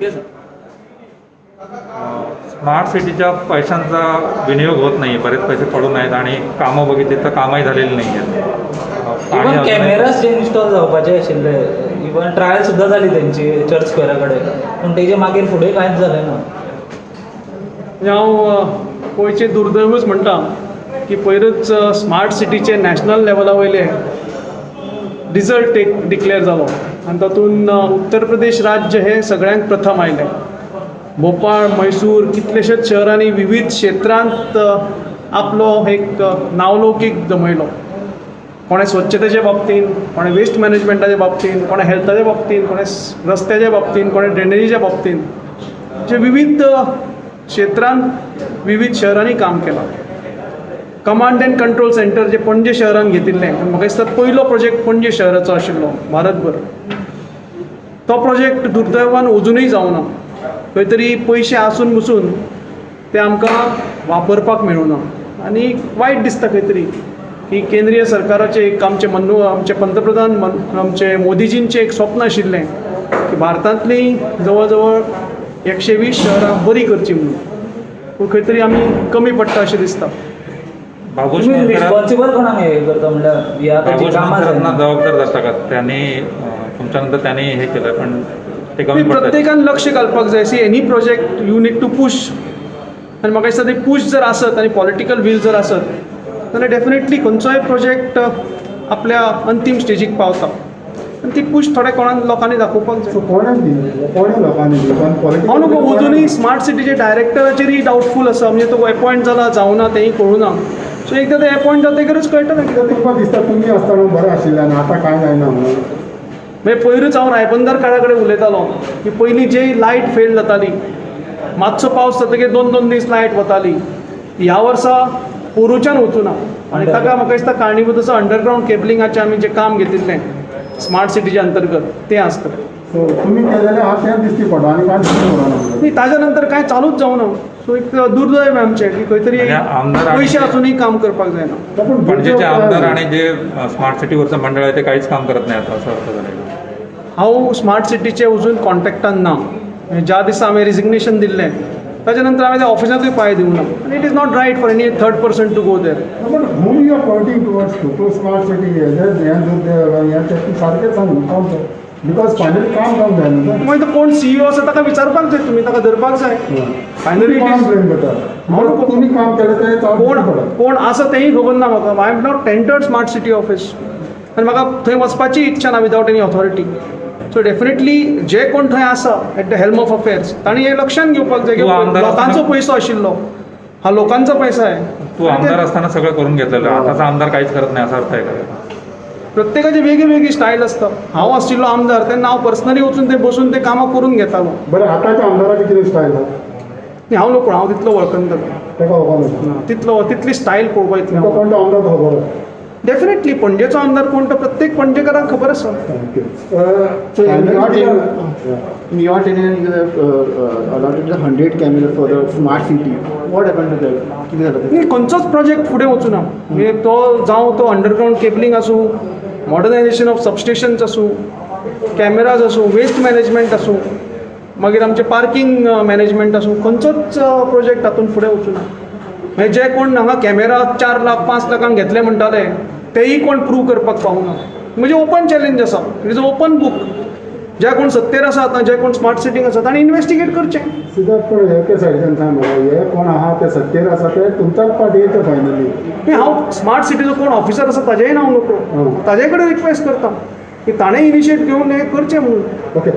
Yes sir. Smart सिटीच्या पैशांचा विनियोग होत नाही, बरेच पैसे पडून आहेत आणि कामं बघितली तर कामही झालेली नाही आहेत. इवन कॅमेराज जे इन्स्टॉल जावपाचे आशिल्ले, इवन ट्रायल सुद्दां जाली तेंची चर्च स्क्वेरा कडेन, पूण तेजे मागीर फुडें कांयच जालें ना. म्हणजे हांव गोंयचें दुर्दैवूच म्हणटा की पयरूच स्मार्ट सिटीचे नॅशनल लेवला वयले रिजल्ट एक डिक्लेअर जालो आनी तातूंत उत्तर प्रदेश राज्य हें सगळ्यांत प्रथम आयलें. भोपाळ, मैसूर, कितलेशेच शहरांनी विविध क्षेत्रांत आपलो एक नांवलौकीक जमयलो. कोणें स्वच्छतेच्या बाबतींत, कोणें वेस्ट मॅनेजमेंटाच्या बाबतींत, कोणें हेल्थाच्या बाबतींत, कोणें रस्त्याच्या बाबतींत, कोणें ड्रेनेजीच्या बाबतींत, जे विविध क्षेत्रांत विविध शहरांनी काम केलां. कमांड अँड कंट्रोल सेंटर जे पणजे शहरान घेतिल्लें, म्हाका दिसता पयलो प्रोजेक्ट पणजे शहराचो आशिल्लो भारतभर. तो प्रोजेक्ट दुर्दैवान अजुनूय जावना. खंय तरी पयशे आसून बसून ते आमकां वापरपाक मेळूना आनी वायट दिसता खंय तरी की केंद्रीय सरकाराचें एक आमचे मन्नू आमचे पंतप्रधान आमचे मोदीजींचें एक स्वप्न आशिल्लें की भारतांतलीं जवळ जवळ 120 शहरां बरीं करचीं म्हणून, पूण खंय तरी आमी कमी पडटा अशें दिसता. बाबूश तुमी मोहनकरां रिस्पॉन्सिबल कोणाक हें करता म्हणल्यार ही आतां जी बाबूश कामां मोहनकरांना जायना. जबाबदार धरता का? त्यांनी तुमच्यानंतर त्यांनी हे केलं, पण ते कमी पडतात. प्रत्येकान लक्ष घालपाक जाय. See, any project you need to push आनी म्हाका दिसता ते पूश जर आसत आनी पॉलिटिकल वील जर आसत जाल्यार डेफिनेटली खंयचोय प्रोजेक्ट आपल्या अंतीम स्टेजीक पावता आनी ती पूश थोड्या कोणाक लोकांनी दाखोवपाक जाय. सो कोणें दी, कोणें लोकांनी दी, पण पॉलिटिकल हांव न्हू, अजुनूय स्मार्ट सिटीचे डायरेक्टराचेरय डावटफूल आसा. म्हणजे तो एपॉयंट जाला जावना तेंय कळूना. सो एकदां ते एपॉयंट जातकच कळटलें कितें. तुमकां दिसता तुमी आसतना बरें आशिल्लें आनी आतां कांय जायना म्हणून? मागीर पयरूच हांव रायबंदर काडा कडेन उलयतालो की पयलीं जी लायट फेल जाताली, मातसो पावस जातकीर दोन दोन दीस लायट वताली, ह्या वर्सा पोरूच्यान वचूना आनी ताका म्हाका दिसता कारणीभूत आसा अंडरग्रावंड केबलिंगाचें आमी जें काम घेतिल्लें स्मार्ट सिटीच्या अंतर्गत तें आसतलें. सो तुमी केलेलें आहा तें दिश्टी पडटा आनी कांय दिश्टी पडना म्हणून? न्ही, ताज्या नंतर कांय चालूच जावना. सो एक दुर्दैव आमचें की खंय तरी म्हणजे आमदार आणि- पयशे आसुनूय काम करपाक जायना. पूण पणजेचे आमदार आणि जे स्मार्ट सिटीवरचं मंडळ आहे ते काहीच काम करत नाही आता, असं अर्थ झाला? हांव स्मार्ट सिटीचे अजून कॉन्टेक्टान ना. म्हणजे ज्या दिसा हांवें रिजिग्नेशन दिल्लें ताच्या नंतर हांवें त्या ऑफिसांतूय पांय दिवंक ना आनी it is not right for any third person to go there. पण whom you are pointing towards to smart city हें दुर्दैव हें तें सारकें सांग कोण तें, because finally काम जावंक जाय न्हू तें. मागीर तो कोण सीईओ आसा ताका विचारपाक जाय, तुमी ताका धरपाक जाय. फायनली it कोणाक is blame करता? तुमी काम केलें तें चालू कोण पडत. कोण आसा तेंय खबर ना म्हाका. I am not entered smart city office आनी म्हाका थंय वचपाची इच्छा ना without any authority. So definitely जे कोण थंय आसा at the helm of affairs तांणी हें लक्षांत घेवपाक जाय की तूं आमदार लोकांचो आसतना- पयसो आशिल्लो, हा लोकांचो पैसा आहे. तू आमदार असताना सगळं करून घेतलेलं, आताचा आमदार काहीच करत नाही, असा अर्थ आहे का? प्रत्येकाची वेगळी वेगळी स्टायल आसता. हांव आशिल्लो आमदार तेन्ना हांव पर्सनली वचून ते बसून ते कामां करून घेतालो. बरें, आतांच्या आमदाराची कितें स्टायल आहा? न्ही, हांव न्हू कोण, हांव तितलो वळखना ताका. ताका खबर ना? तितलो तितली स्टायल पळोवपा इतली. तुमकां कोण तो आमदार खबर आहा? डेफिनेटली पणजेचो आमदार कोण तो प्रत्येक पणजेकारांक खबर आसा. Thank you. So in your tenure, you have allotted the 100 cameras for the smart city. What happened to that? कितें जालें तें? न्ही, खंयचोच प्रोजेक्ट फुडें वचूना. म्हणजे तो जावं तो अंडरग्रावंड केबलिंग आसूं, मॉडर्नायझेशन ऑफ सबस्टेशन्स आसूं, कॅमेराज आसूं, वेस्ट मॅनेजमेंट आसूं, मागीर आमचें पार्कींग मॅनेजमेंट आसूं, खंयचोच प्रोजेक्ट हातूंत फुडें वचूना. म्हणजे जे कोण हांगा कॅमेरा 4 लाख 5 लाखांक घेतले म्हणटाले तेय कोण प्रूव करपाक पावना. म्हणजे ओपन चॅलेंज आसा, it is a open book. जे कोण सत्तेर आसा आतां, जे कोण स्मार्ट सिटींक आसा, तांणी इन्वेस्टिगेट करचें. सिद्धार्थ, पण एके सायडीच्यान सांग म्हाका, हे कोण आहा ते सत्तेर आसा ते तुमच्याच पार्टीचे फायनली. न्ही, हांव स्मार्ट सिटीचो कोण ऑफिसर आसा ताजेंय नांव नको, ताजे कडेन रिक्वेस्ट करता की ताणें इनिशिएट घेवन हें करचें म्हणून. ओके.